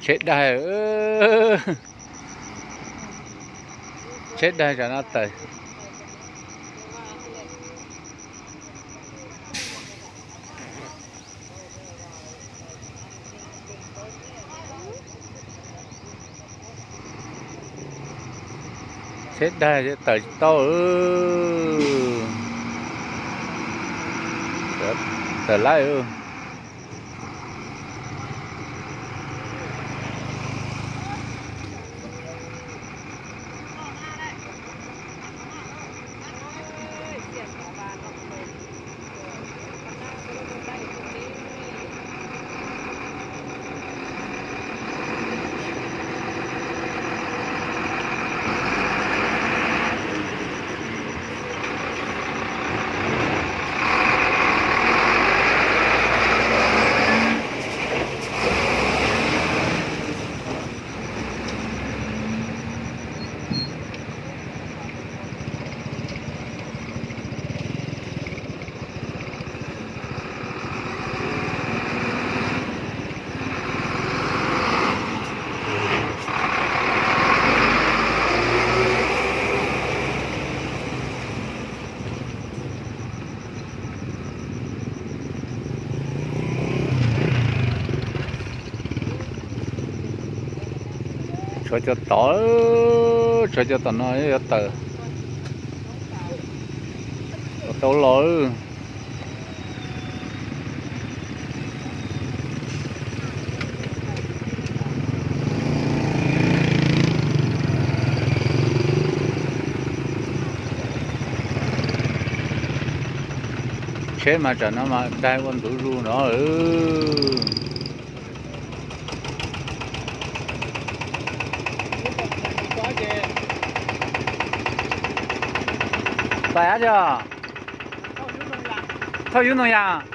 Tsheb daig, tsheb daig tam no tawm. Tsheb daig tawm tsis tau. Tawm lawm. Tshuav cov tod, tshuav cov tom no yuav tawm, tau los. Tsheb mas tsam no mas daig ua ntu zus no. Pais dab tsi os? Thauj yub noog yas.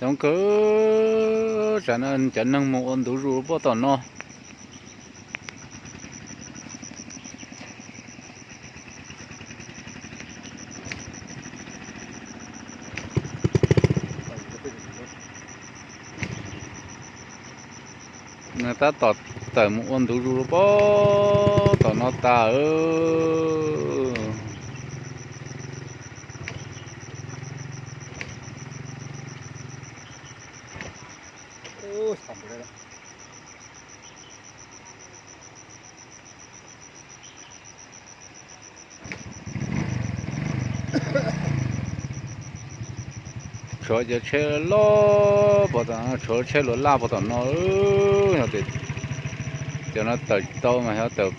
Coob kawg, tsam no cov neeg mus ua ntu zus puag tom no. Nws tab tom tawm mus ua ntu zus puag tom no tas. Tshuav cov tsheb loj puag tom no, tshuav tsheb luas laj puag tom no. Yog tias cov no tawm tsis tau mas xyov tawm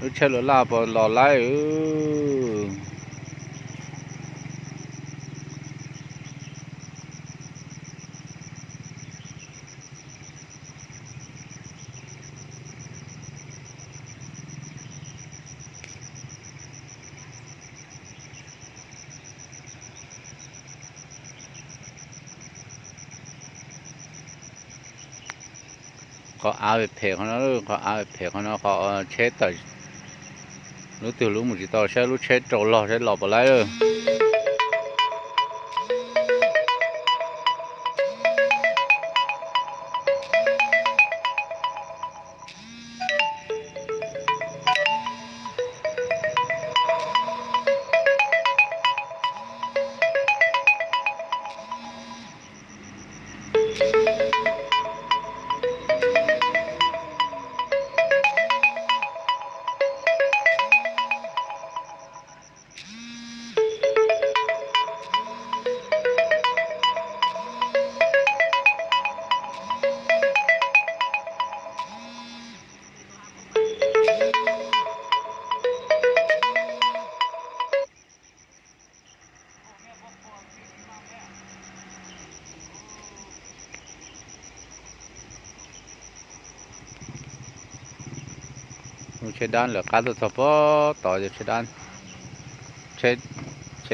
lub tsheb luas laj puas los laib. Qhov av phem qhov no, qhov av phem qhov no, qhov tsheb tawm, lub twg lub mus tsis tau, saib lub tsheb rau log saib los puas laib lawm. Tsheb dab lawv qab tuaj txog pog tod, tsheb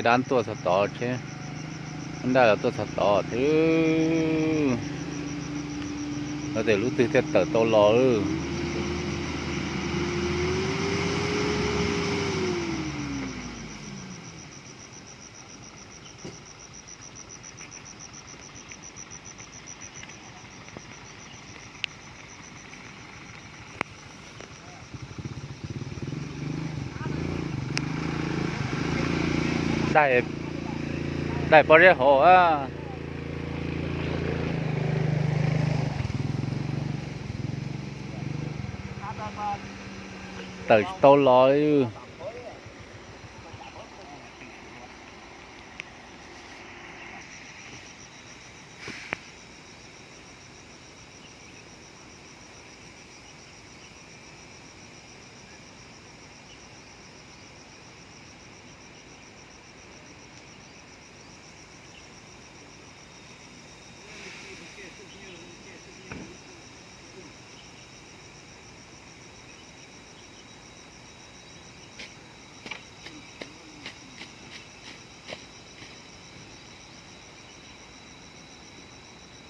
dab tuaj txog tod, tsheb dab los tuaj txog tod thiab. Lawv tias lub twg thiaj tawm tau los. Daim pob zeb hauv. Tawm tsis tau los li.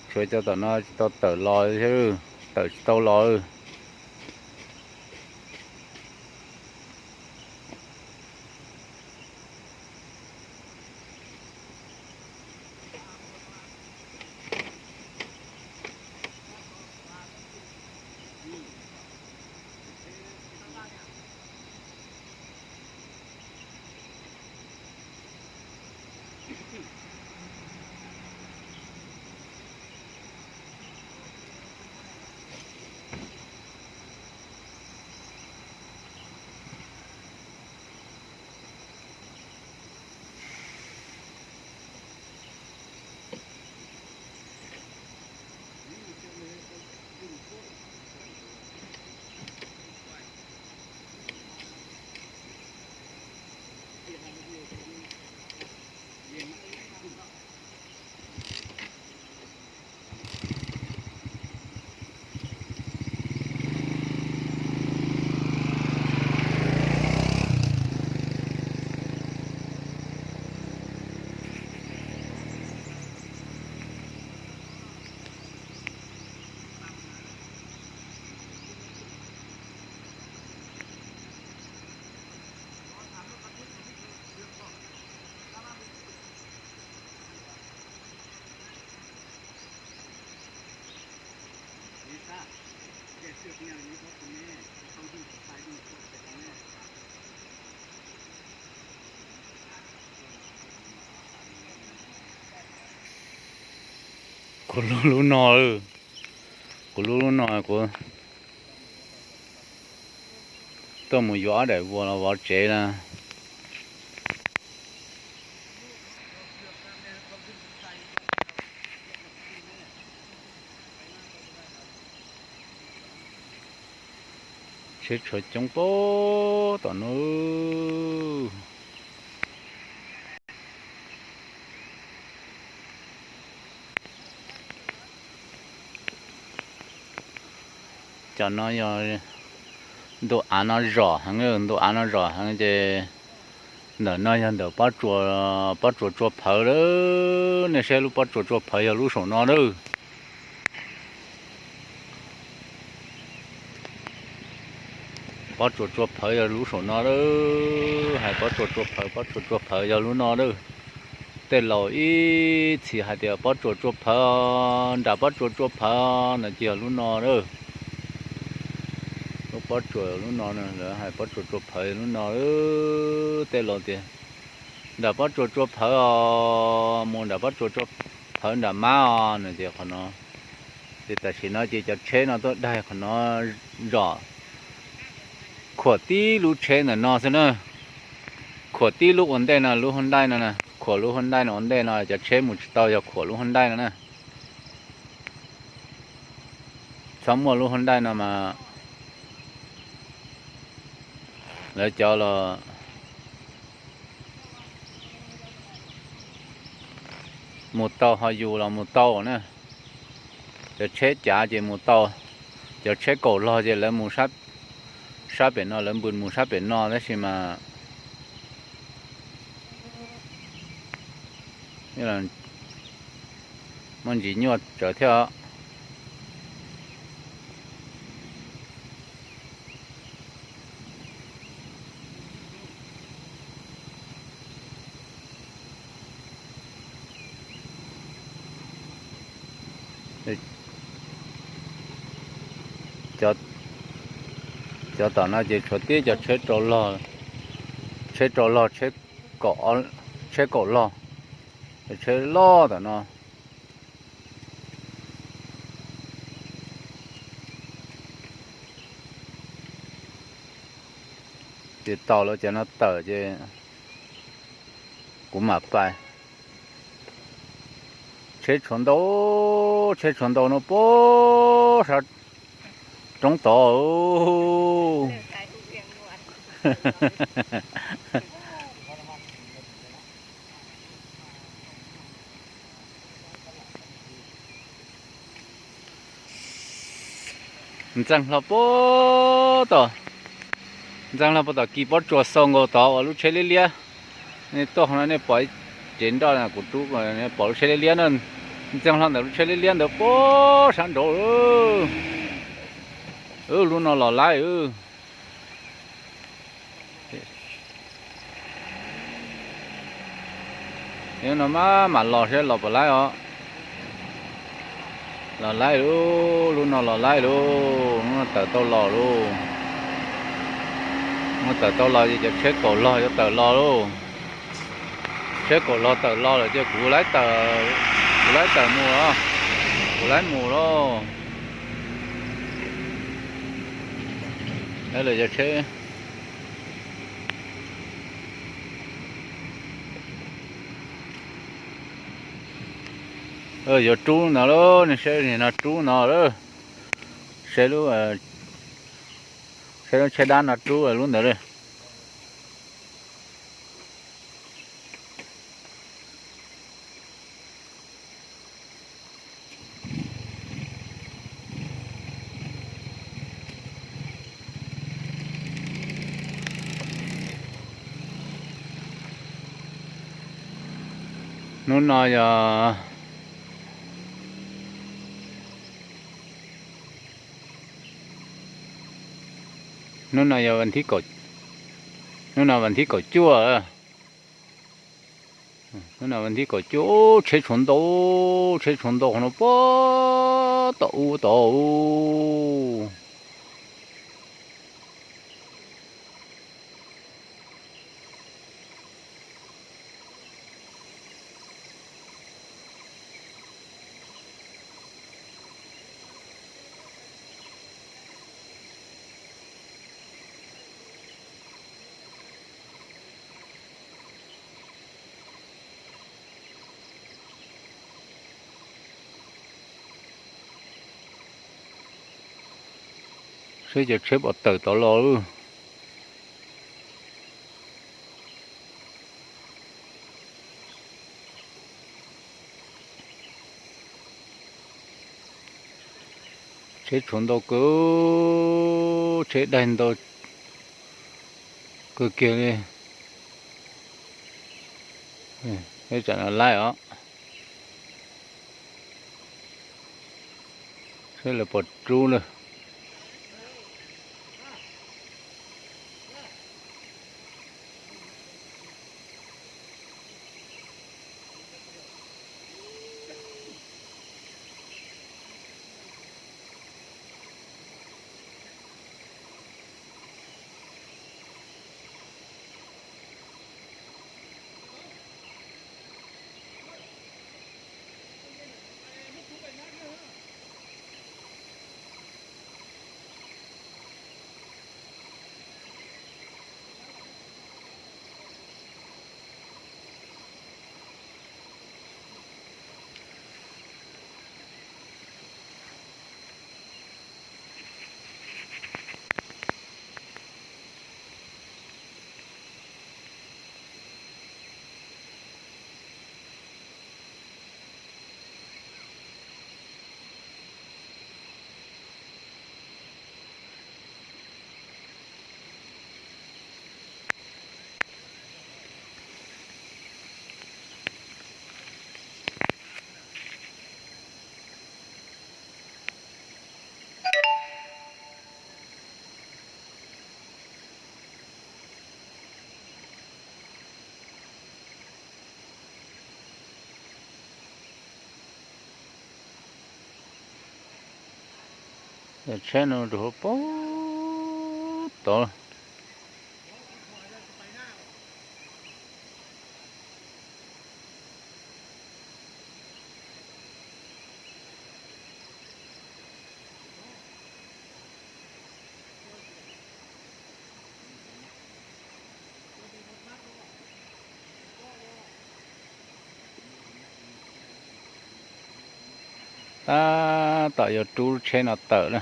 Tshuav cov tom no tsis tau tawm los thiab, tawm tsis tau los. Kuv lub lub no, kuv lub lub no kuv tuaj mus yuav ob daim vuas los vov tsev na. Tsheb tshuav coob pab tom no. Cov no yog ntu av no zom heev, ntu av no zom heev ces ntawm no yog ntawm pob tsuas, pob tsuas tsua phawv lawm. Nej saib lub pob tsuas tsua phawv yog lub saum no lawm. Pob tsuas tsua phawv yog lub saum no lawm. Hais pob tsuas tsua phawv, pob tsuas tsua phawv yog lub no lawm. Tej laus ib txhis hais tias pob tsuas tsua phawv, nram pob tsuas tsua phawv no ces yog lub no lawm. Lub pob tsuas lub no, lawv hais pob tsuas tsua phawv yog lub no lawm. Tej laus tias nram pob tsuas tsua phawv os, mus nram pob tsuas tsua phawv nram mab os no ces qhov no. Ces tam sim no ces cov tsheb no tuaj daig qhov no zom, khuam tib lub tsheb ntawm no xwb na. Khuam tib lub ua ntej no, lub hauv ntaij no na, khuam lub hauv ntaij no ua ntej no, cov tsheb mus tsis tau yog khuam lub hauv ntaij no na. Txhob muaj lub hauv ntaij no mas lawv cov los mus tau, ho yus los mus tau na. Cov tsheb cav ces mus tau, cov tsheb kaum log ces lawv mus sab sab pem no, lawv npws mus sab pem no tab sis mas muaj ntsis nyuaj tsawv thiab os. Cov tom no ces tshuav tib cov tsheb rau log, tsheb rau log, tsheb kaum log, cov tsheb loj tom no. Ces tos lawv cov no tawm ces kuv mam pais. Tsheb tshuav ntau, tsheb tshuav ntau no puag sab roob tod. Ntxeev hlo puag tom, ntxeev hlo puag tom kis pob tsuas xau nkaus tod uas lub tsheb liab liab. Nej tuaj qhov no nej pom ib cev nroj kuv rub, nej pom lub tsheb liab liab na, ntxeev hlo ntawm lub tsheb liab liab ntawd puag sab nraud. Lub no los laib. Lub no mas mam los saib los puas laib os. Los laib lauj, lub no los laib lauj, lub no tawm tau los lauj. Lub no tawm tau los ces cov tsheb kaum log yuav tawm los lauj. Tsheb kaum log tawm los lawm ces kuv laib tawm, kuv laib tawm mus os, kuv laib mus lauj. Lawv cov tsheb yuav rub no lauj, nej saib no rub no lauj. Saib lub, saib lub tsheb dab no rub lub ntawd lauj. Hnub no yog, hnub no yog, hnub no vas thib kaum cuaj. Hnub no vas thib kaum cuaj, tsheb tshuav ntau, tsheb tshuav ntau qhov no puag tom ub tod. Saib cov tsheb puas tawm tod los lauj. Tsheb tshuav ntau kawg, tsheb daig ntau kawg kiag li. Peb tsam no laib os. Saib lawv puas rub lawm. Tsheb no rau hauv pab tod. Tab tom yuav rub lub tsheb no tawm na.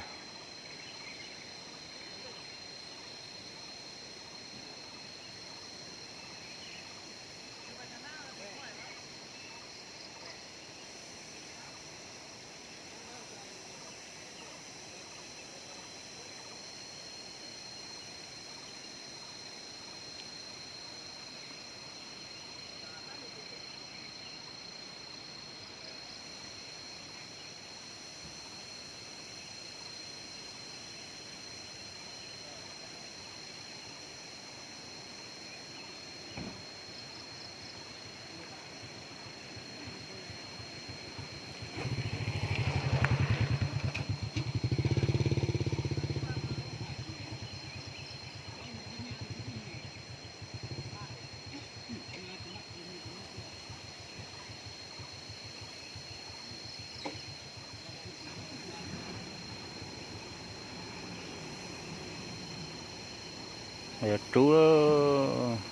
Yuav rub,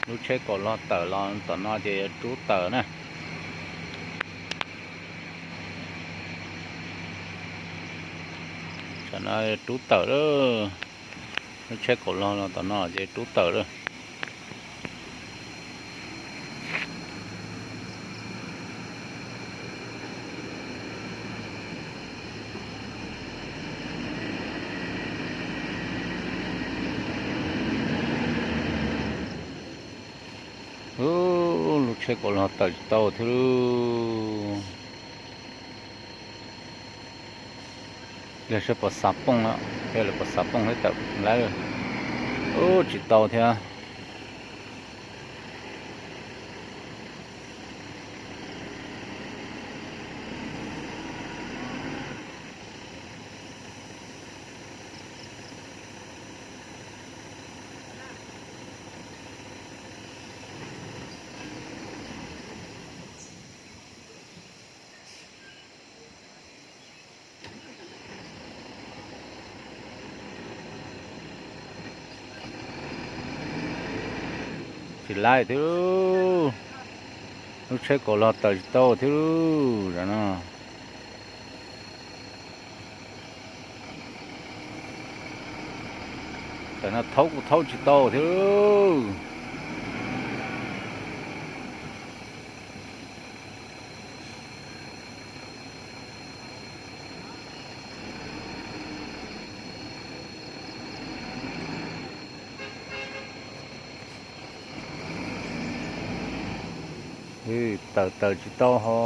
lub tsheb kaum log tawm los tom no ces yuav rub tawm na. Tam no yuav rub tawm lawm. Lub tsheb kaum log los tom no ces rub tawm lawm. Lub tsheb kaum log tawm tsis tau thiab lauj. Yog saib puas xav pooj, yog lawv puas xav pooj thiab tawm lawm. Ub, tsis tau thiab. Tsis laib thiab lauj. Lub tsheb kaum log tawm tsis tau thiab lauj. Tam no thaub kuj thaub tsis tau thiab lauj. Tawm tawm tsis tau ho.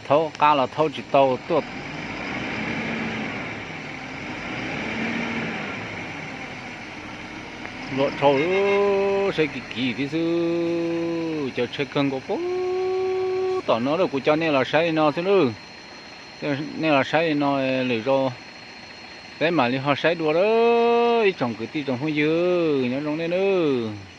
Thaub qab los thaub tsis tau tuaj. Luam dhau, saib kiv kiv thiab xwb. Cov tsheb kawg nkaus pab tom no lawm, kuv coj nej los saib li no xwb lauj. Nej los saib li no, lwm zaus peb mam li ho saib dua lauj ib tsoom kwv tij tsoom phooj ywg, nyob zoo nej nawb.